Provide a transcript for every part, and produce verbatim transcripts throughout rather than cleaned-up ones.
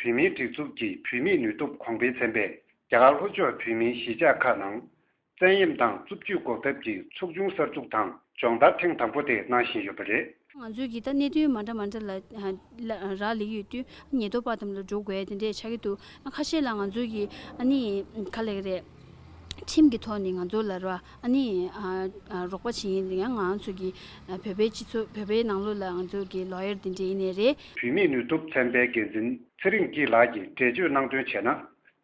བོད་མིའི་སྒྲིག་འཛུགས་ཀྱི་བོད་མིའི་ནུས་སྟོབས་གོང་འཕེལ་ཚན་པས་རྒྱ་གར་ལྷོ་ཕྱོགས་བོད་མིའི་གཞིས་ཆགས་ཁག་ནང་བཙན་གཡེམ་དང་རྩུབ་སྤྱོད་འགོག་ཐབས་ཀྱི་ཚོགས་ཆུང་གསར་འཛུགས་དང་སྦྱོང་བརྡར་ཐེངས་དང་པོ་དེ་གནང་བཞིན་ཡོད་པ་རེད། ང་ཚོས་ཀྱི་ད་གནད་དོན་མ་འདྲ་མ་འདྲ་ལ་ཨ་ལ་རག་ལས་ཡོད་དུས་ཉེན་རྟོག་པ་དམ་ལ་འགྲོ་དགོས་དེ་འདྲས་ཆགས་ཀྱི་འདུག་ཁ་ཤས་ལ་ང་ཚོས་ཀྱི་ཨ་ནི་ག་ལེགས་རེད། ཁྲིམས་ཀྱི་ཐོག་ནས་ང་ཚོ་ལ་ར་ཨ་ནི་ཨ་ཨ་རོགས་པ་བྱེད་ཡིན་ཡང་ང་ཚོ་གི་ཨ་བོད་པའི་སྤྱི་ཚོགས་བོད་པའི་ནང་ལོགས་ལ་ང་ཚོ་གི་ལོ་ཡར་དེ་འདྲས་ཡིན་ནའི་རེད། བོད་མིའི་ནུས་སྟོབས་ཚན་པའི་འགན་འཛིན་ཚེ་རིང་སྐྱིད་ལགས་ཀྱིས་འགྲེལ་བརྗོད་གནང་དོན་བྱས་ན།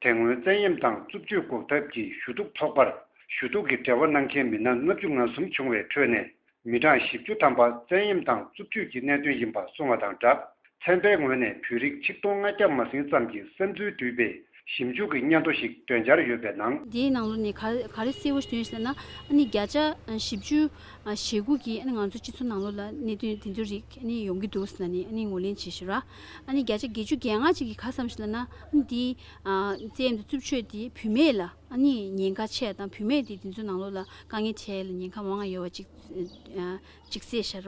དེ་སྔོན་བཙན་གཡེམ་དང་རྩུབ་སྤྱོད་འགོག་ཐབས་ཀྱི་ཞུ་གཏུག་ཚོགས་པར་ཞུ་གཏུག་གི་འབྲེལ་བ་གནང་མཁན་མི་སྣ་ལྔ་བཅུ་ང་གསུམ་བྱུང་བའི་ཁྲོད་ནས། མི་གྲངས་བཞི་བཅུ་ཐམ་པ་བཙན་གཡེམ་དང་རྩུབ་སྤྱོད་ཀྱི་གནད་དོན་ཡིན་པ་གསུངས་བ་དང་སྦྲགས། ཚན་པའི་ངོས་ནས་བོད་རིགས་ཆིག་སྟོང་ལྔ་བརྒྱ་མ་ཟིན་ཙམ་གྱི་བསམ་ཚུལ་འདུས་པའི་ཞིབ་འཇུག་གི་སྙན་ཐོ་ཞིག་འདོན་འཆར་ཡོད་པའི་ནང་། འདིའི་ནང་ལོགས་ནས་ག་ག་རེ་གསལ་པོ་ཞིག་སྟོན་ཞིག་ལབ་ན། ཨ་ནི་བརྒྱ་ཆ་བཞི་བཅུ་ཞེ་དགུ་གིས་ཨ་ནི་ང་ཚོ་སྤྱི་ཚོགས་ནང་ལོགས་ལ་གནད་དོན་དེ་ཚོ་རིགས་ཨ་ནི་ཡོང་གི་འདུག་ཟེར་ནས་ཨ་ནི་ངོས་ལེན་བྱེད་ཞུ་ར། ཨ་ནི་བརྒྱ་ཆ་བརྒྱད་ཅུ་གྱ་ལྔ་ཅིག་གིས་ག་བསམ་ཞིག་ལབ་ན། ཨ་ནི་འདིའི་བཙན་གཡེམ་དང་རྩུབ་སྤྱོད་དེ་བུད་མེད་ལ། ཨ་ནི་ཉེན་ཁ་ཆེ་དང་བུད་མེད་དེ་དེ་ཚོའི་ནང་ལོགས་ལ་དཀའ་ངལ་འཕྲད་ལ་ཉེན་ཁ་མང་ང་ཡོད་པ་ཅིག་ཨ་ཅིག་གསལ་ཤར་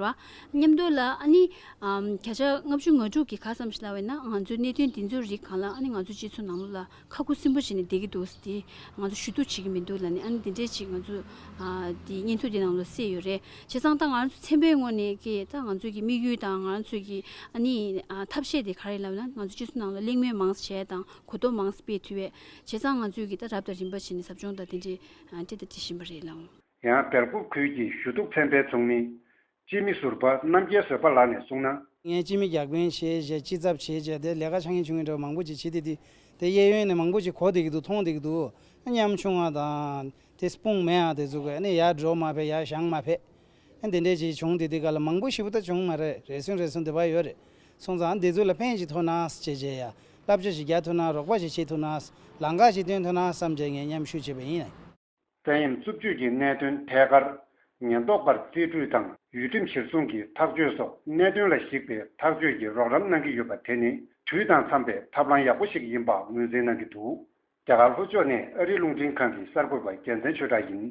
བ། མཉམ་དུ་ལ་ཨ་ནི་ཨམ་བརྒྱ་ཆ་ལྔ་བཅུ་ང་དྲུག་གིས་ག་བསམ་ཞིག་ལབ་པ་ཡིན་ན། ང་ཚོའི་གནད་དོན་དེ་ཚོའི་རིགས་སྒང་ལ་ཨ་ནི་ང་ཚོ་སྤྱི་ཚོགས་ནང་ལོགས་ལ་ཁ་ཁུ་སིམ་པོ་བྱས་ནས་བསྡད་ཀྱི་འདུག་ཟེར་ཏེ། ང་ཚོ་ཞུ་གཏུག་བྱེད་ཀྱི་མི་འདུག་ལབ་ནས་ཨ་ནི་དེ་འདྲས་ཅིག་ང་ཚོ་ཨ་དེ་སྙན་ཐོ་དེ་ནང་ལ་གསལ་ཡོད་རེད། བྱས་ཙང་ད་ང་ཚོ་ཚན་པའི་ངོས་ནས་ཀྱི་ད་ང་ཚོ་གི་དམིགས་ཡུལ་དང་ང་ཚོ་གི་ཨ་ནི་ཨ་ཐབས་ཤེས་དེ་ག་རེ་ལབ་ན། ང་ཚོ་སྤྱི་ཚོགས་ནང་ལ་གླེང་མོལ་མང་ཙམ་བྱས་དང་གོ་རྟོགས་མང་ཙམ་སྤེལ་ཐུབ་པས། བྱས་ཙང་ང་ཚོས་ཀྱི་ད་རབ་དང་རིམ་པ་བྱས་ནས་ཟབ་སྦྱོང་དང་དེ་འདྲས་ཨ་སྤྲད་དང་སྤྲད་བཞིན་པ་རེད་ལགས། ཡང་སྦེལ་ཀོབ་ཁུལ་གྱི་ཞུ་གཏུག་ཚན་པའི་ཚོགས་མི་སྤྱི་མི་ཟུར་པ་རྣམ་རྒྱལ་བཟོད་པ་ལགས་ནས་གསུངས་ན། ངས་སྤྱི་མི་རྒྱག་དཔོན་བྱས་བྱས་སྤྱི་ཚབ་བྱས་བྱས་དེ་ལས་ཀ་ཆ་ངན་ཆུང་ངན་འདྲ་བོ་མང་པོ་ཅིག་བྱེད་དེ་དེ་དེ་གཡས་གཡོན་ནས་མང་པོ་ཅིག་གོ་བསྡད་ཀྱི་འདུག་མཐོང་བསྡད་ཀྱི་འདུག་ཉམ་ཆུང་བ་དང་དེ་དཔུང་མེད་ཡ་དེ་ཚོ་གི་ཨ་ནི་ཡར་འགྲོ་མ་ཕེབས་ཡར་བཞེངས་མ་ཕེབས། ཨ་འདི་འདྲས་ཅིག་བྱུང་དེ་དེ་ག་ལ་མང་པོ་ཞེ་པོ་ད་བྱུང་མ་རེད། རེ་ཟུང་རེ་ཟུང་དེ་བ་ཡོད་རེད། སོང་ཙང་འདི་ཚོ་ལ་ཕན་ཅིག་ཐོགས་ན་བྱས་བྱས་ཡ་བསླབ་བྱ་ཞིག་རྒྱག་ཐུབ་ན་རོགས་པ་ཞིག་བྱེད་ཐུབ་ན་ལམ་ཁ་ཞིག་སྟོན་ཐུབ་ན་བསམ་བྱས་ངས་མཉམ་ཞུགས་བྱས་པ་ཡིན། བཙན་གཡེམ་རྩུབ་སྤྱོད་ཀྱི་གནད་དོན་ཐད་ཀར་ཉེན་རྟོག་པར་རྩིས་སྤྲོད་དང་ཡུལ་ཁྲིམས་གཞིར་བཟུང་གི་ཐག་གཅོད་སོགས་གནད་དོན་ལ་གཞིགས་པའི་ཐག་གཅོད་ཀྱི་རོགས་རམ་གནང་གི་ཡོད་པ་དེ་ནི་དུས་དང་འཚམས་པའི་ཐབས་ལམ་ཡག་པོ་ཞིག་ཡིན་པ་ངོས་འཛིན་གནང་གི་འདུག་རྒྱ་གར་ལྷོ་ཕྱོགས་ནས་ཨ་རིའི་རླུང་འཕྲིན་ཁང་གི་གསར་འགོད་པ་རྒྱལ་མཚན་ཆོས་གྲགས་ཡིན།